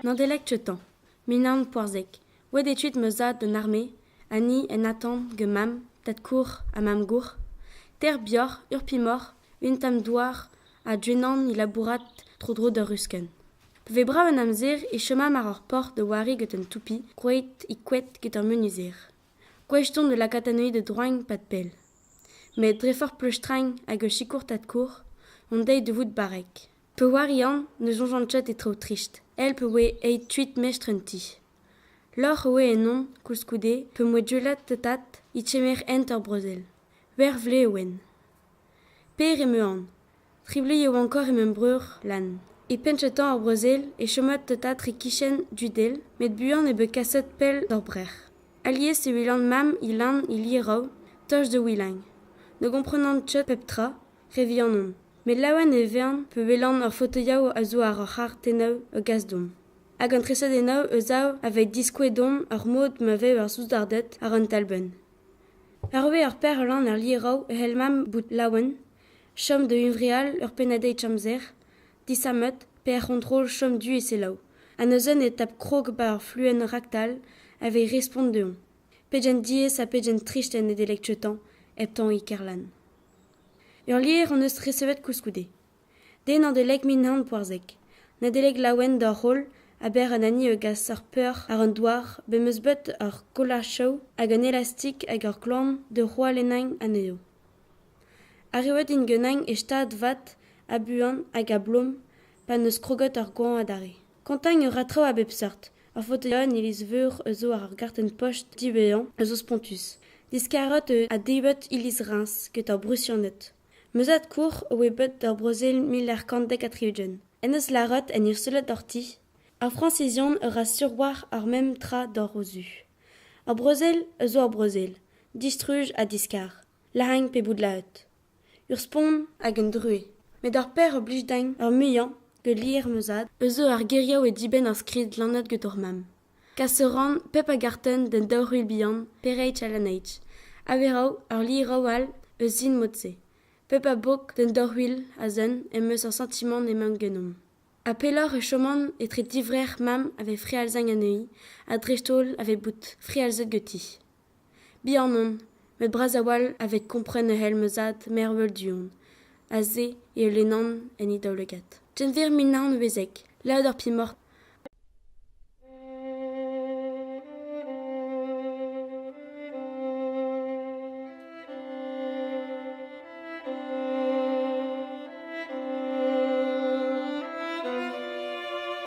Nedeleg chetañ, 1914, oet eo kuit ma zad d'an arme, ha ni en atant gant mamm, tad-kozh ha mamm-gozh. Teir bioc'h, ur pemoc'h, un tamm douar ha Gwenan e labourat tro-dro d'ur ruskenn. Pa vez brav an amzer e chomamp àr ur porzh da c'hoari gant un toupi groet e koad get ur menuzer. Gouest on da lakaat anezhi da droiñ 'pad pell. Met dre forzh pleustriñ hag ur sikour tad-kozh on deuet da vout barrek. Pa c'hoarian ne soñjan ket e traoù trist, èl pa oa aet kuit mestr an ti. Lorc'h e oa ennon koulskoude pa 'm boa gwelet tad e kemer hent ur brezel. C'hwec'h vloaz e oan. Per emaon. Tri bloaz e oan kor emañ breur Lan. E penn-kentañ ar brezel e chomas tad e-kichen Dudel, met buan eo bet kaset pell d'ar brec'h. Alies e welan mamm he Lan e Lierau, tost da Ouilang. Ne gomprenan ket pep tra, re vihan on. Met laouen e vezan pa welan ur fotoioù a zo àr ur c'harr-tennoù a gas deomp. Hag an tresadennoù eus av a vez diskouezet deomp ar mod ma vev ar soudarded àr an talbenn. Hervez ar pec'h lan er Lierau e c'hell mamm bout laouen, chom da huñvreal ur pennadig amzer, disammet pe er c'hontrol chom du e selaou. Ha neuze e tap krog 'ba ur fluenn raktal a vez respont dezhañ. Pegen diaes ha pegen trist en Nedeleg kentañ heptañ e Kerlann. Ur lizher hon eus resevet koulskoude. Den Nedeleg 1914. Nedeleg laouen d'hor roll a-berzh an hini a gas ar peoc'h àr an douar bet 'm eus bet ur golachoù hag un elastik hag ur gloan da c'hoalennañ anezho. Arruet int ganin e stad vat ha buan hag a-blom pa 'neus kroget ar goañv adarre. Kontañ a ra traoù a bep seurt. Ur fotoioù en iliz-veur a zo àr ar gartenn-post diwezhañ a zo spontus. Diskaret eo ha debret iliz Reims get ar Brusianed. Ma zad-kozh a oa bet d'ar brezel 1870. En deus lâret en ur sellet doc'hti Ar Frañsizion a ra sur-walc'h ar memes tra doc'h o zu. Ar brezel a zo ur brezel, distruj ha diskar, lazhañ pe bout lazhet. Ur spont hag un druez. Met ar pezh a blij din ar muiañ gant lizher ma zad a zo ar gerioù e dibenn ar skrid lennet get hor mamm. Kas a ran pep a gartenn d'an daou c'hwil bihan, Perrage ha Lanaig. A-wechoù ur lizheroù all eus sin mod-se. Pep a bok d'an daou c'hwil a zeu em eus ar santimant emañ ganeomp. Ha pelloc'h e choman etre divrec'h mamm a vez frealzañ anezhi ha dreist-holl a vez bout frealzet ganti. Bihan on, met bras a-walc'h a vez kompren e c'hell ma zad mervel du-hont, ha se eo lennan en he daoulagad. Genver 1980, lod ar pemoc'h.